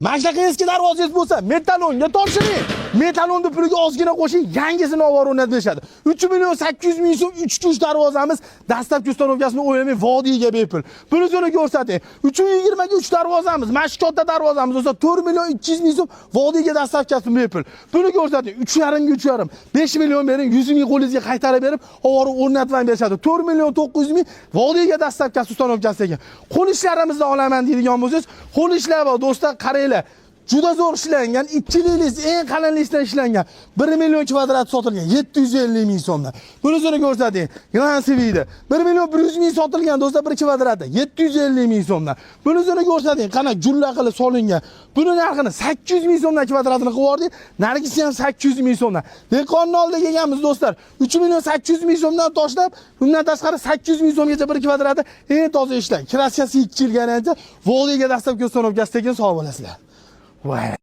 Mana shunaqa eski darvozangiz bo'lsa, metallonga topshiring. Metallonni puliga ozgina qo'shing, yangisini olib borib o'rnatib berishadi. 3 million 800 ming so'm 3 3 darvozamiz, dastlabki установка sini o'ylamay, vodiyga bepul. Bunisini ko'rsating. 320 ga 3 darvozamiz, mana shu katta darvozamiz bo'lsa 4 million 200 ming so'm, vodiyga dastlabkasi bepul. Buni ko'rsating. 3,5 ga 3,5. 5 million bering, 100 ming qo'lingizga qaytarib berib, olib borib o'rnatib ham berishadi. 4 million 900 ming vodiyga dastlabkasi установка si ekan. Qo'l ishlarimizdan olaman deydigan bo'lsangiz, qo'l ishlar bor do'stlar, qaranglar. Juda zo'r ishlangan, 2 lik eng qalinlikdan ishlangan. 1 million kvadrat sotilgan 750 ming so'mdan. Bunisini ko'rsating. Глянцевый da 1 million 100 ming sotilgan do'stlar, 1 kvadrati 750 ming so'mdan. Bunisini ko'rsating, qana gulla qilib solingan. Buni narxini 800 ming so'mdan kvadratini qilib yubordik. Nargisi ham 800 ming so'mdan. Dehqonni oldiga kelganmiz do'stlar. 3 million 800 ming so'mdan toshlab, undan tashqari 800 ming so'mgacha 1 kvadrati eng toza ishlar. Краска si 2 yil garantiya. Vodiyga dastlabki установка si tekin, sog' bo'lasizlar. Voy.